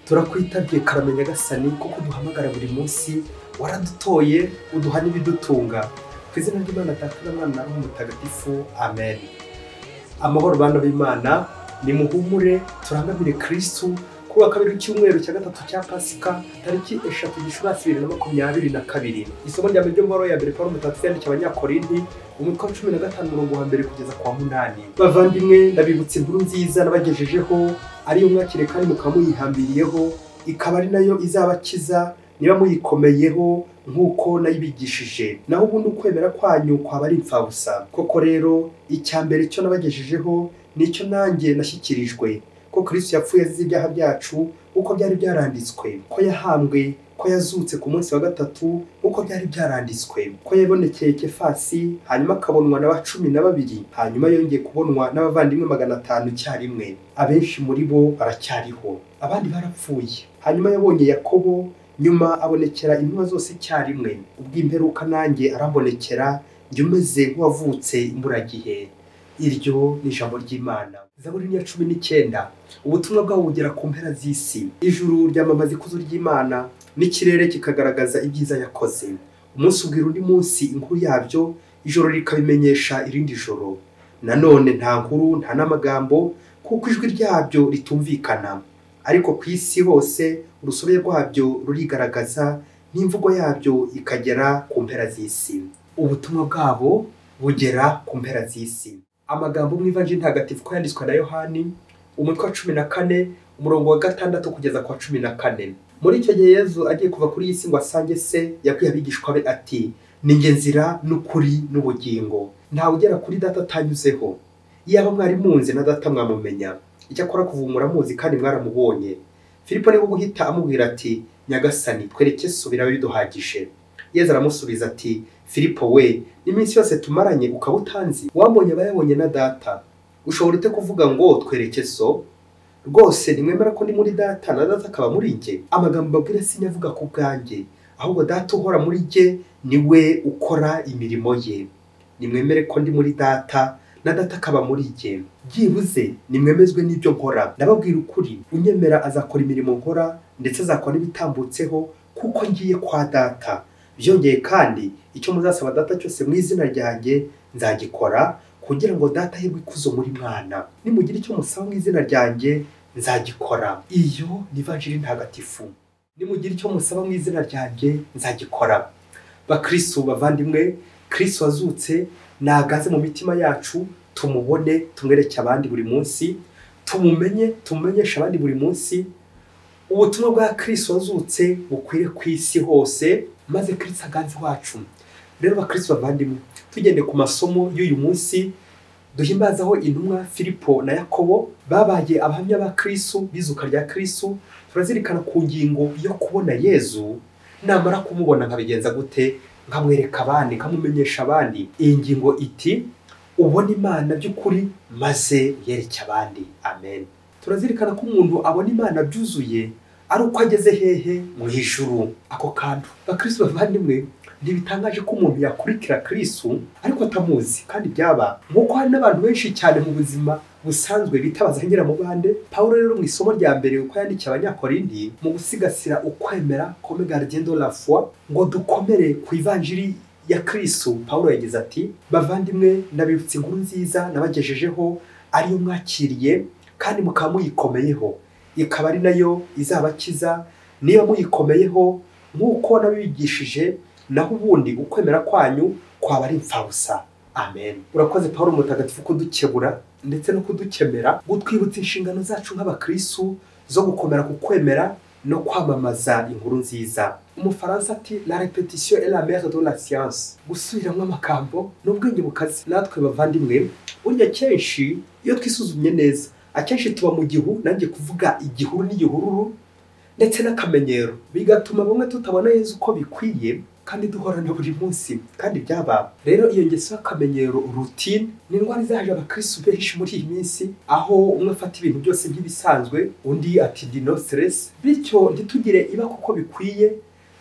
Turakwitabye karame Nyagasani kuko duhamagara buri munsi, waradutoye uduha n'ibidutunga. Ku izina ry'Imana Data na Mwana na Roho Mutagatifu, amen. Amahoro bana b'Imana, nimuhumure turangamire Kristu ku wa kabiri w'icyumweru cya gatatu cya Pasika, tariki 3 Gicurasi 2022. Isomo rya mbere ryo mu baruwa ya mbere Pawulo Mutagatifu yandikiye Abanyakorinti, umutwe wa 15 umurongo wa mbere kugeza ku wa 8. Bavandimwe, ndabibutsa inkuru nziza nabagejejeho, ariyo mwakire kandi mukaba muyihambiriyeho, ikaba ari nayo izabakiza niba muyikomeyeho nk'uko nayibigishije. Naho ubundi ukwemera kwanyu kwaba ari imfabusa. Koko rero icya mbere cyo nabagejejeho nicyo nanjye nashyikirijwe, ko Kristo yapfuye azize ibyaha byacu uko byari byaranditswe, ko yahambwe, ko yazutse ku munsi wa gatatu uko byari byaranditswe, ko yabonekeye Kefasi, hanyuma akabonwa na 12, hanyuma yongeye kubonwa n'abavandimwe 500 icyarimwe. Abenshi muri bo baracyariho, abandi barapfuye. Hanyuma yabonye Yakobo, nyuma abonekera intumwa zose icyarimwe. Ubw'imperuka nanjye arambonekera, njye umeze nk'uwavutse imburagihe. Iryo ni ijambo ry'Imana. Zaburi ya 19. Ubutumwa bwawo bugera ku mpera z'isi. Ijuru ryamamaza ikuzo ry'Imana, n'ikirere kikagaragaza ibyiza yakoze. Umunsi ubwira undi munsi inkuru yabyo, ijoro rikabimenyesha irindi joro. Nanone nta nkuru nta n'amagambo, kuko ijwi ryabyo ritumvikana. Ariko ku isi hose urusobe rwabyo rurigaragaza, n'imvugo yabyo ikagera ku mpera z'isi. Ubutumwa bwabo bugera ku mpera z'isi. Amagambo mu Ivanjiri Ntagatifu ko yanditswe na Yohani, umutwe wa 14 umurongo wa 6 kugeza ku wa 14. Muri icyo gihe Yezu agiye kuva kuri iyi si ngo asange se, yabwiye abigishwa be ati: "Ni njye nzira n'ukuri n'ubugingo, ntawe ugera kuri Data atanyuzeho. Iyaba mwari munzi na Data mwamumenya, icyakora kuva ubu muramuzi kandi mwaramubonye." Filipo niko guhita amubwira ati: "Nyagasani, twereke so biraba biduhagije." Yezu aramusubiza ati: "Filipo we, n'iminsi yose tumaranye ukaba utanzi? Wambonye aba yabonye na Data. Ushobora ute kuvuga ngo twereke so? Rwose ntimwemera ko ndi muri Data na Data akaba muri njye? Amagambo mbabwira sinyavuga ku bwanjye, ahubwo Data uhora muri njye ni we ukora imirimo ye. Nimwemere ko ndi muri Data na Data akaba muri njye. Byibuze nimwemezwe n'ibyo nkora. Ndababwira ukuri, unyemera azakora imirimo nkora, ndetse azakora n'ibitambutseho, kuko ngiye kwa Data. Byongeye kandi icyo muzasaba Data cyose mu izina ryanjye nzagikora, kugira ngo Data ahebwe ikuzo muri Mwana. Nimugira icyo musaba mu izina ryanjye nzagikora." Iyo ni Ivanjiri Ntagatifu. Nimugira icyo musaba mu izina ryanjye nzagikora. Bakristo bavandimwe, Kristo wazutse nagaze mu mitima yacu, tumubone, tumwereke abandi buri munsi, tumumenye, tumumenyeshe abandi buri munsi. Ubutumwa bwa Kristo wazutse bukwire ku isi hose, maze Kristo aganze iwacu. Rero bakristo bavandimwe, tugende ku masomo y'uyu munsi duhimbazaho intumwa Filipo na Yakobo babaye abahamya ba Kristo bizuka rya Kristo. Turazirikana ku ngingo yo kubona Yezu, namara kumubona nkabigenza gute, nkamwereka abandi, nkamumenyesha abandi. Iyi ngingo iti: ubona Imana by'ukuri maze yereke abandi. Amen. Turazirikana ko umuntu abona Imana byuzuye ari uko ageze hehe? Mu ijuru. Ako kantu bakristo bavandimwe, ntibitangaje ko umuntu yakurikira Kristo ariko atamuzi, kandi byaba nkuko hari n'abantu benshi cyane mu buzima busanzwe bitabaza nyiramubande. Pawulo rero mu isomo rya mbere uko yandikiye Abanyakorinti, mu gusigasira ukwemera, comme gardien de la foi, ngo dukomere ku Ivanjiri ya Kristo, Pawulo yagize ati: "Bavandimwe, ndabibutsa inkuru nziza nabagejejeho, ariyo mwakiriye kandi mukaba muyikomeyeho, ikaba ari nayo izabakiza niba muyikomeyeho nk'uko nabibigishije, naho ubundi ukwemera kwanyu kwaba ari imfabusa." Amen. Urakoze Pawulo Mutagatifu kudukebura ndetse no kudukemera, gutwibutsa inshingano zacu nk'abakristo zo gukomera ku kwemera no kwamamaza inkuru nziza. Umufaransa ati: "La répétition est la mère de la science." Gusubiramo amagambo n'ubwenge bukaze. Natwe bavandimwe, burya kenshi iyo twisuzumye neza, akenshi tuba mu gihu, nanjye kuvuga igihuru n'igihururu ndetse n'akamenyero, bigatuma bamwe tutabona Yezu uko bikwiye, kandi duhorana buri munsi, kandi byaba. Rero iyo ngeso y'akamenyero, routine, ni indwara izaje abakristo benshi muri iyi minsi, aho umwe afata ibintu byose nk'ibisanzwe, undi ati ndi no stress, bityo ntitugire iba kuko bikwiye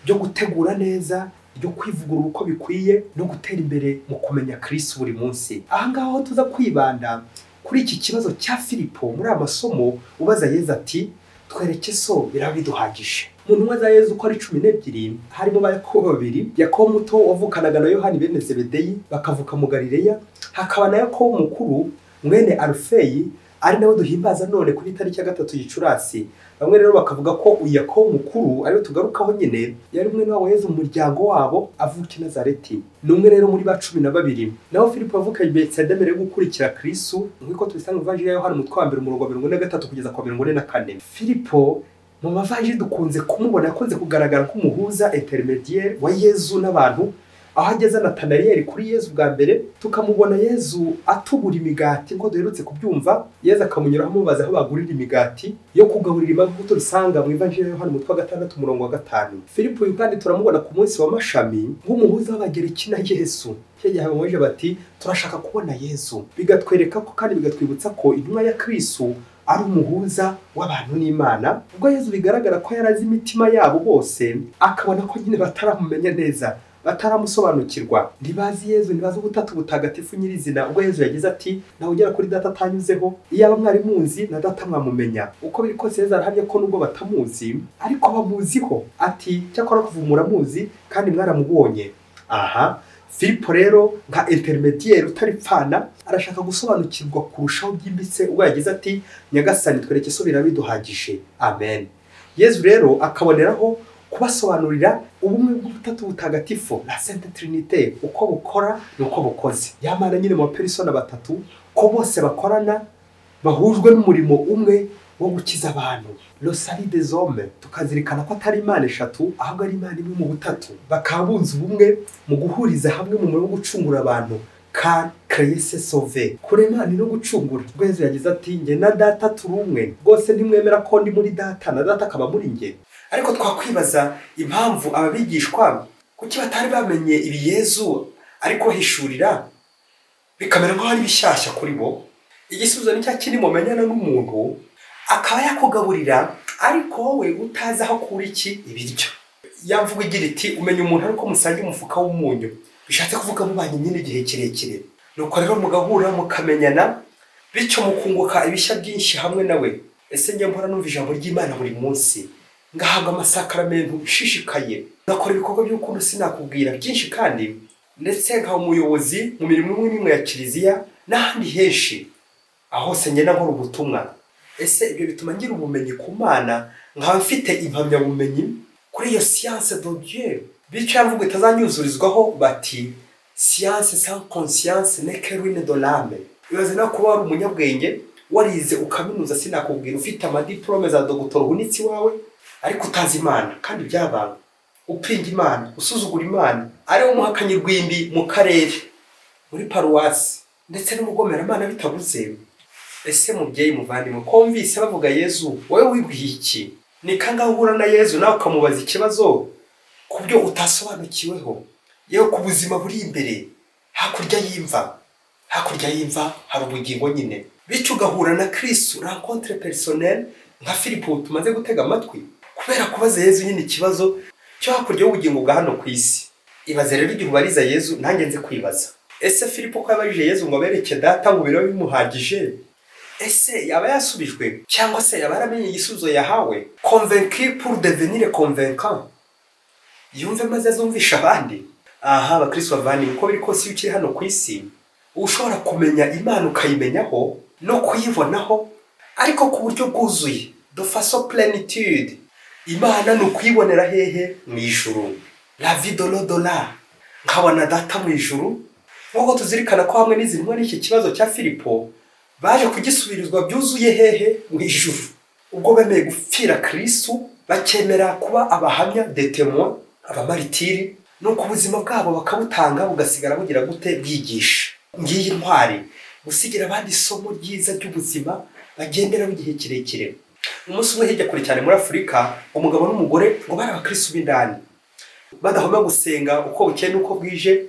byo gutegura neza, ryo kwivugurura uko bikwiye, no gutera imbere mu kumenya Kristo buri munsi. Aha ngaha aho tuza kwibanda kuri iki kibazo cya Filipo muri aya masomo, ubaza Yezu ati: Twereke so biraba biduhagije. Mu ntumwa za Yezu uko ari 12 harimo ba Yakobo babiri, Yakobo muto wavukanaga na Yohani bene Zebedeyi bakavuka mu Galileya, hakaba na Yakobo mukuru mwene Alufeyi ari nawe duhimbaza none kuri tariki ya 3 Gicurasi. Bamwe rero bakavuga ko uyu Yakobo mukuru ariwe tugarukaho nyine yari umwe wabo Yezu mu muryango wabo avuka i Nazareti. Ni umwe rero muri ba 12. Naho Filipo avuka i Betsaida mbere yo gukurikira Kristo, nk'uko tubisanga mu Ivanjiri ya Yohana umutwe wa 1 umurongo wa 43 kugeza ku 44. Filipo mu mavanjiri dukunze kumubona akunze kugaragara nk'umuhuza intermediaire wa Yezu n'abantu, aho ageze Natanayeli kuri Yezu bwa mbere tukamubona Yezu atubura imigati ngo duherutse kubyumva. Yezu akamunyuraho amubaza aho bagurira imigati yo kugaburira imbaga nk'uko tubisanga mu Ivanjiri ya Yohana umutwe wa 6 umurongo wa 5. Filipo uyu kandi turamubona ku munsi wa mashami nk'umuhuza w'Abagereki na Yezu. Icyo gihe bamubajije bati turashaka kubona Yezu, bigatwereka ko kandi bigatwibutsa ko intumwa ya Kristo ari umuhuza w'abantu n'Imana. Ubwo Yezu bigaragara ko yarazi imitima yabo bose, akabona ko nyine bataramumenya neza, bataramusobanukirwa, ntibazi Yezu, ntibazi ubutatu butagatifu nyirizina. Ubwo Yezu yagize ati nawe ugera kuri data atanyuzeho, iyaba mwari muzi na data mwamumenya. Uko biri kose Yezu arahamya ko nubwo batamuzi ariko bamuziho, ati cyakora kuva muramuzi kandi mwaramubonye. Aha Filipo rero nka intermediaire utaripfana arashaka gusobanukirwa kurushaho byimbitse, ubwo yagize ati Nyagasani twereke so birabiduhagije. Amen. Yezu rero akaboneraho kubasobanurira ubumwe bw'ubutatu butagatifu, la Sainte Trinité, uko bukora nuko bukoze. Yamana nyine mu persona batatu ko bose bakorana bahujwe n'umurimo umwe wo gukiza abantu, le salut des hommes. Tukazirikana ko atari Imana eshatu ahubwo ari Imana imwe mu butatu, bakaba bunze ubumwe mu guhuriza hamwe mu murimo wo gucungura abantu, car créer c'est sauver, kurema ni no gucungura. Ubwo Yezu yagize ati njye na data turi umwe, rwose ntimwemera ko ndi muri data na data akaba muri njye. Ariko twakwibaza impamvu ababigishwa kuki batari bamenye ibi Yezu ariko hishurira bikamera nk'aho ari bishyashya kuri bo. Igisubizo ni cya kindi mumenyana n'umuntu akaba yakugaburira ariko wowe utazi aho akura iki ibiryo. Yamvuga igira iti umenya umuntu ariko musange umufuka w'umunyu, bishatse kuvuga mubanye nyine igihe kirekire. Nuko rero mugahura mukamenyana, bityo mukunguka ibishya byinshi hamwe nawe. Ese njye mpora numva ijambo ry'Imana buri munsi, ngahabwa amasakaramentu nshishikaye, ngakora ibikorwa by'urukundo sinakubwira byinshi, kandi ndetse nkaba umuyobozi mu mirimo imwe n'imwe ya kiliziya n'ahandi henshi, aho hose ngenda nkora ubutumwa. Ese ibyo bituma ngira ubumenyi ku Mana, nkaba mfite impamyabumenyi kuri iyo science de Dieu, bityo yamvugo itazanyuzurizwaho bati science sans conscience n'est que ruine de l'âme. Ibaze nawe kuba wari umunyabwenge warize ukaminuza sinakubwira, ufite amadiplome za dogiteri uhunitse iwawe ariko utazi Imana, kandi byabanga upinga Imana, usuzugura Imana, ari wo muhakanyi rwimbi mu karere, muri paruwasi, ndetse n'umugomeramana bitabuze. Ese mubyeyi muvandimwe, ko wumvise bavuga Yezu wowe wibwiye iki? Ni kangahe uhura na Yezu nawe ukamubaza ikibazo ku byo utasobanukiweho, yewe ku buzima buri imbere hakurya y'imva? Hakurya y'imva hari ubugingo nyine. Bityo ugahura na Kristo rencontre personnelle nka Filipo tumaze gutega amatwi, kubera kubaza Yezu nyine ikibazo cyo hakurya y'ubugingo bwa hano ku isi. Ibaze rero igihe ubariza Yezu, nanjye nze kwibaza, ese Filipo ko yabajije Yezu ngo abereke data ngo biro bimuhagije, ese yaba yasubijwe cyangwa se yaba yaramenye igisubizo yahawe? Convaincu pour devenir convaincant, yumve maze azumvisha abandi. Aha abakristo bavandimwe, uko biri kose iyo ukiri hano ku isi ushobora kumenya Imana ukayimenyaho no kuyibonaho, ariko ku buryo bwuzuye, de façon plénitude. Imana ni ukuyibonera hehe? Mu ijuru, la vie de l'au-delà, nkabona data mu ijuru. Nk'uko tuzirikana ko hamwe n'izi ntumwa n'iki kibazo cya Filipo baje kugisubirizwa byuzuye hehe? Mu ijuru. Ubwo bemeye gupfira Kristo, bakemera kuba abahamya des témoins, abamaritiri, nuko ubuzima bwabo bakabutanga bugasigara bugira gute? Bwigisha. Ngiyi intwari gusigira abandi isomo ryiza ry'ubuzima bagenderaho igihe kirekire. Umunsi umwe hirya kure cyane muri Afurika, umugabo n'umugore ngo bari abakristo b'indani, badahwema gusenga uko bukeye n'uko bwije,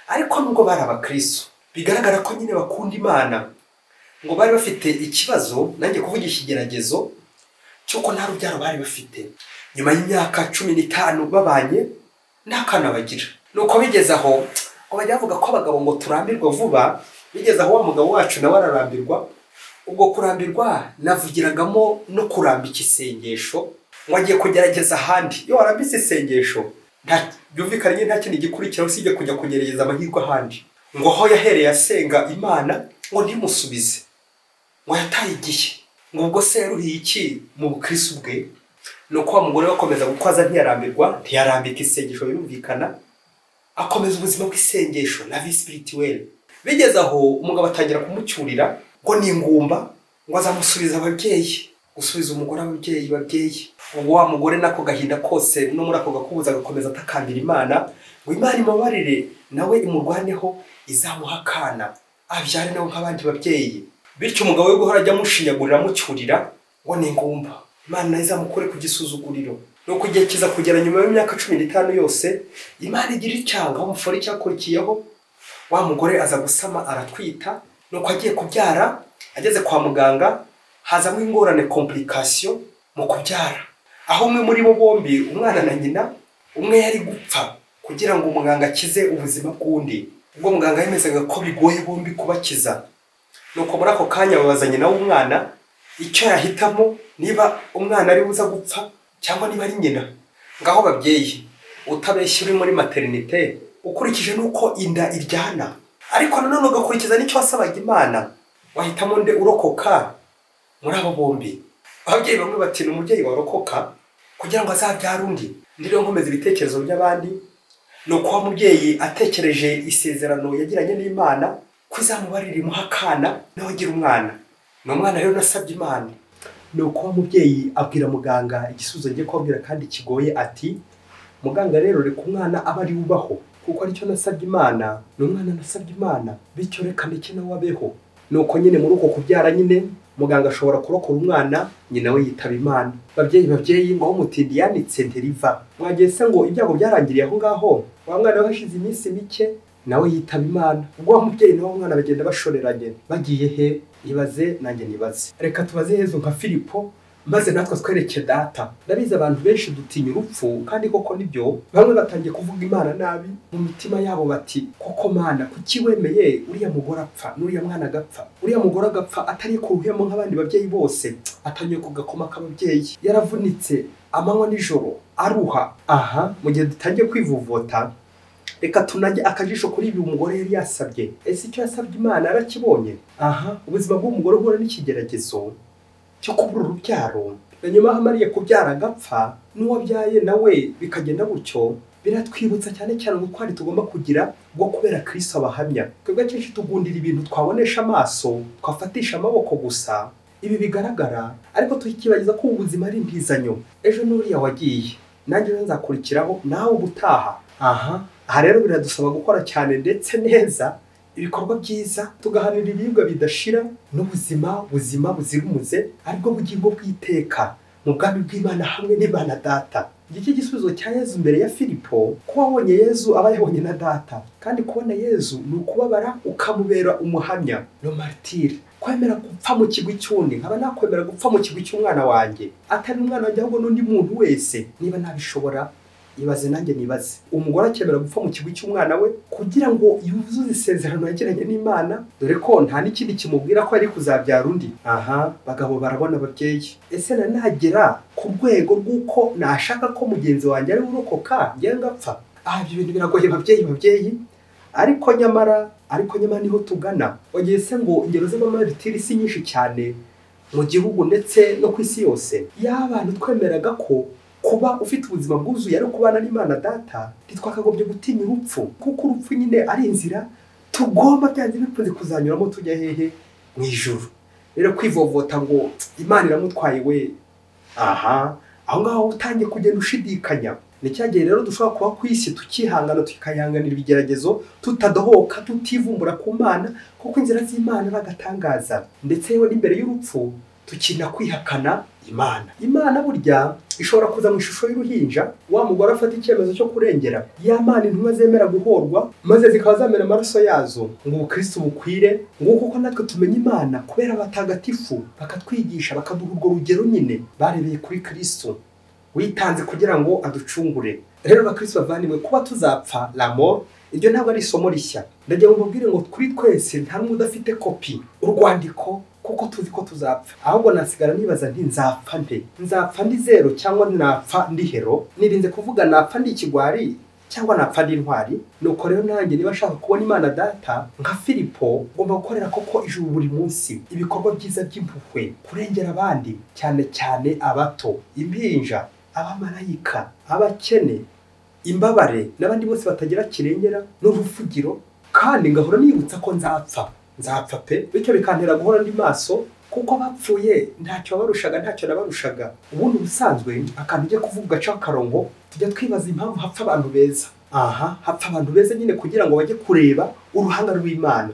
ariko nubwo bari abakristo bigaragara ko nyine bakunda Imana, ngo bari bafite ikibazo, nanjye kuvuga ikigeragezo cy'uko nta rubyaro bari bafite. Nyuma y'imyaka 15 babanye nta kana bagira. Nuko bigeze aho ngo bajya bavuga ko abagabo ngo turambirwa vuba, bigeze aho wa mugabo wacu nawe ararambirwa, Ubwo kurambirwa navugiragamo no kurambika isengesho, ngo agiye kugerageza ahandi. Iyo warambitse isengesho byumvikanye nta kindi gikurikiraho usibye kujya kugerageza amahirwe ahandi. Ngo aho yahereye asenga Imana ngo ntimusubize, ngo yataye igihe, ngo ubwo se yaruhiye iki mu bukristo bwe? Nuko wa mugore bakomeza gukwaza, ntiyarambirwa, ntiyarambika isengesho, birumvikana, akomeza ubuzima bw'isengesho na vie spirituelle. Bigeze aho umugabo atangira kumucyurira ngo ni ingumba, ngo azamusubiza ababyeyi, gusubiza umugore ababyeyi babyeyi. Ubwo wa mugore nako gahinda kose no muri ako gakubuza agakomeza atakambira Imana ngo Imana imubabarire nawe imurwaneho, izamuha akana abyare nawe nk'abandi babyeyi. Bityo umugabo we guhora ajya amushinyagurira amucyurira ngo ni ingumba, Imana nayo izamukure ku gisuzuguriro. Nuko igihe kiza kugera nyuma y'imyaka 15 yose, Imana igira icyanga umufore icyakurikiyeho, wa mugore aza gusama aratwita. Nuko agiye kubyara, ageze kwa muganga hazamo ingorane, complication mu kubyara, aho umwe muri bo bombi, umwana na nyina, umwe yari gupfa kugira ngo umuganga akize ubuzima bw'undi. Ubwo muganga yemezaga ko bigoye bombi kubakiza. Nuko muri ako kanya babaza nyina w'umwana icyo yahitamo, niba umwana ari buza gupfa cyangwa niba ari nyina. Ngaho babyeyi, utabeshya uri muri maternité ukurikije nuko inda iryana, ariko nanone ugakurikiza n'icyo wasabaga Imana, wahitamo nde urokoka muri abo bombi? Ababyeyi bamwe bati ni umubyeyi warokoka kugira ngo azabyare undi. Ndiriyo nkomeza ibitekerezo by'abandi. Nuko wa mubyeyi atekereje isezerano yagiranye n'Imana ko izamubarira imuha akana nawe agira umwana. Ni umwana rero nasabye Imana. Nuko wa mubyeyi abwira muganga igisubizo ngiye kubabwira kandi kigoye, ati muganga rero reka umwana aba ari ubaho, kuko aricyo nasabye Imana, ni umwana nasabye Imana, bityo reka ndeke nawe abeho. Nuko nyine muri uko kubyara nyine muganga ashobora kurokora umwana, nyina we yitaba Imana. Babyeyi ngo umutindi yanitse nteriva. Mwagiye se ngo ibyago byarangiriye aho ngaho? Wa mwana we hashize iminsi mike nawe yitaba Imana. Ubwo wa mubyeyi nawe umwana bagenda bashoreranye, bagiye he? Ibaze nanjye nibaze. Reka tubaze Yezu nka Filipo, maze natwe twereke data. Ndabizi abantu benshi dutinya urupfu, kandi koko nibyo. Bamwe batangiye kuvuga Imana nabi mu mitima yabo bati koko Mana kuki wemeye uriya mugore apfa n'uriya mwana agapfa, uriya mugore agapfa atari kuruhemo nk'abandi babyeyi bose, atanyuye ku gakoma k'ababyeyi, yaravunitse amanywa nijoro aruha. Aha mu gihe dutangiye kwivovota, reka tunage akajisho kuri ibi umugore yari yasabye. Ese icyo yasabye Imana arakibonye? Aha ubuzima bw'umugore uhura n'ikigeragezo cyo kubura urubyaro, na nyuma aho amariye kubyara agapfa, n'uwabyaye nawe bikagenda gutyo, biratwibutsa cyane cyane ubutwari tugomba kugira bwo kubera Kristo abahamya. Twebwe akenshi tugundira ibintu twabonesha amaso, twafatisha amaboko gusa, ibi bigaragara, ariko tukibagiza ko ubuzima ari impizanyo. Ejo n'uriya wagiye, nanjye nzakurikiraho, nawe ubutaha. Aha rero biradusaba gukora cyane ndetse neza ibikorwa byiza, tugahanira ibiribwa bidashira n'ubuzima buzima buzira umuze, aribwo bugingo bw'iteka mu bwami bw'Imana hamwe n'Imana Data. Iki gisubizo cya Yezu mbere ya Filipo, ko wabonye Yezu aba yabonye na Data. Kandi kubona Yezu ni ukubabara ukamubera umuhamya, no martyr. Kwemera gupfa mu kigwi cy'undi, nkaba nakwemera gupfa mu kigwi cy'umwana wanjye, atari umwana wanjye ahubwo n'undi muntu wese, niba nabishobora. Ibaze nanjye nibaze. Umugore akemera gupfa mu kigwi cy'umwana we kugira ngo yuzuze isezerano yagiranye n'Imana, dore ko nta n'ikindi kimubwira ko ari kuzabyara undi. Aha bagabo barabona ababyeyi. Ese nagera ku rwego rw'uko nashaka ko mugenzi wanjye ari urokoka njye ngapfa? Aha ibyo bintu biragoye babyeyi, ariko nyamara niho tugana. Wagiye se ngo ingero z'abamaritiri si nyinshi cyane mu gihugu ndetse no ku isi yose. Y'abantu twemeraga ko kuba ufite ubuzima bwuzuye ari kubana n'Imana Data, ntitwakagombye gutinya urupfu, kuko urupfu nyine ari inzira tugomba byanze bikunze kuzanyuramo tujya hehe? Mu ijuru. Rero kwivovota ngo Imana iramutwaye we, aha aho ngaho utangiye kugenda ushidikanya. Ni cyagihe rero dushobora kuba ku isi tukihangana, tukayihanganira ibigeragezo, tutadohoka, tutivumbura ku Mana, kuko inzira z'Imana bagatangaza. Ndetse yewe n'imbere y'urupfu tukina kwihakana Imana. Imana burya ishobora kuza mu ishusho y'uruhinja, wa mugore afata icyemezo cyo kurengera ya Mana intumwa zemera guhorwa maze zikaba zamena amaraso yazo ngo ubukristo bukwire. Nguko uko natwe tumenya Imana kubera abatagatifu bakatwigisha, bakaduha urwo rugero nyine barebeye kuri Kristo witanze kugira ngo aducungure. Rero bakristo bavandimwe, kuba tuzapfa la mort, iryo ntabwo ari isomo rishya. Ndagira ngo mbabwire ngo kuri twese nta n'umwe udafite kopi, urwandiko kuko tuzi ko tuzapfa. Ahubwo nasigara nibaza nti nzapfa nte? Nzapfa ndi zero cyangwa napfa ndi hero? Nirinze kuvuga napfa ndi ikigwari cyangwa napfa ndi intwari. Nuko rero nanjye niba nshaka kubona Imana data nka Filipo, ngomba gukorera koko ijuru buri munsi, ibikorwa byiza by'impuhwe, kurengera abandi, cyane cyane abato, impinja, abamarayika, abakene, imbabare n'abandi bose batagira kirengera n'uruvugiro. Kandi ngahora nibutsa ko nzapfa pe, bityo bikantera guhora ndi maso, kuko bapfuye ntacyo babarushaga, ntacyo nabarushaga. Ubundi ubusanzwe akantu ujya kuvuga gaca akarongo, tujya twibaza impamvu hapfa abantu beza. Aha hapfa abantu beza nyine kugira ngo bajye kureba uruhanga rw'Imana.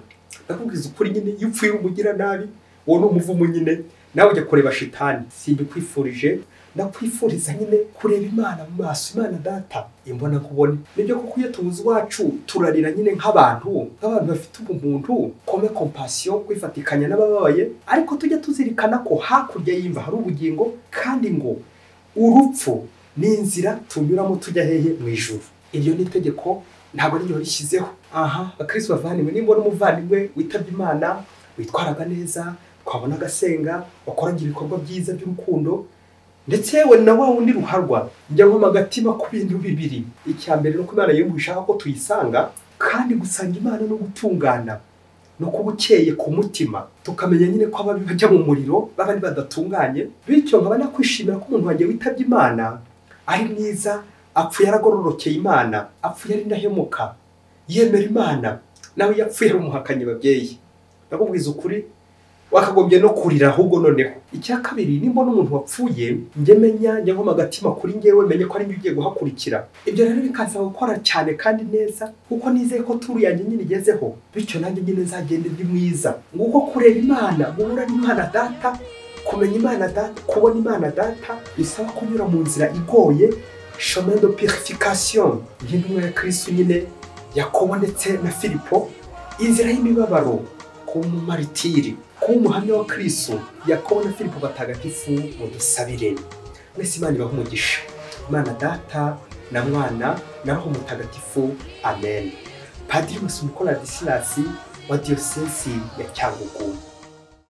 Ndakubwiza ukuri nyine, iyo upfuye umugira nabi uwo ni umuvumo nyine, nawe ujya kureba shitani. Simbikwifurije, ndakwifuriza nyine kureba Imana mu maso, Imana data imbona nkubone. Nibyo kuko iyo tubuze iwacu turarira nyine nk'abantu bafite ubumuntu, kome compassion, kwifatikanya n'abababaye, ariko tujya tuzirikana ko hakurya y'imva hari ubugingo, kandi ngo urupfu ni inzira tunyuramo tujya hehe? Mu ijuru. Iryo ni itegeko, ntabwo ari ryo rishyizeho. Aha bakristo bavandimwe, nimbona umuvandimwe witabye Imana, witwaraga neza, twabona agasenga, wakoraga ibikorwa byiza by'urukundo, ndetse yewe na wa wundi ruharwa, njya nkoma agatima ku bintu bibiri. Icya mbere nuko Imana yumva ishaka ko tuyisanga, kandi gusanga Imana no gutungana no kuba ukeye ku mutima, tukamenya nyine ko ababi bajya mu muriro babandi badatunganye. Bityo nkaba nakwishimira ko umuntu wanjye witabye Imana ari mwiza, apfuye aragororokeye Imana, apfuye ari indahemuka, yemera Imana, nawe yapfuye ari umuhakanyi. Babyeyi, ndakubwiza ukuri, wakagombye no kurira ahubwo noneho. Icya kabiri, nimbona umuntu wapfuye, njye menya, njye nkoma agatima kuri njyewe, menye ko ari njye ugiye guhakurikira. Ibyo rero bikansaba gukora cyane kandi neza, kuko nizeye ko turu yanjye nyine igezeho, bityo nanjye nyine nzagende ndi mwiza. Nguko kureba Imana, guhura n'Imana data, kumenya Imana data, kubona Imana data, bisaba kunyura mu nzira igoye, chemin de purification. Nk'intumwa ya Kristo nyine Yakobo ndetse na Filipo, inzira y'imibabaro, kuba umumaritiri, kuba umuhamya wa Kristo. Yakobo na Filipo batagatifu, mudusabire. Mwese Imana ibahe umugisha. Imana data na Mwana na Roho Mutagatifu. Amen. Padiri Masumbuko Ladislas wa Diyosezi ya Cyangugu.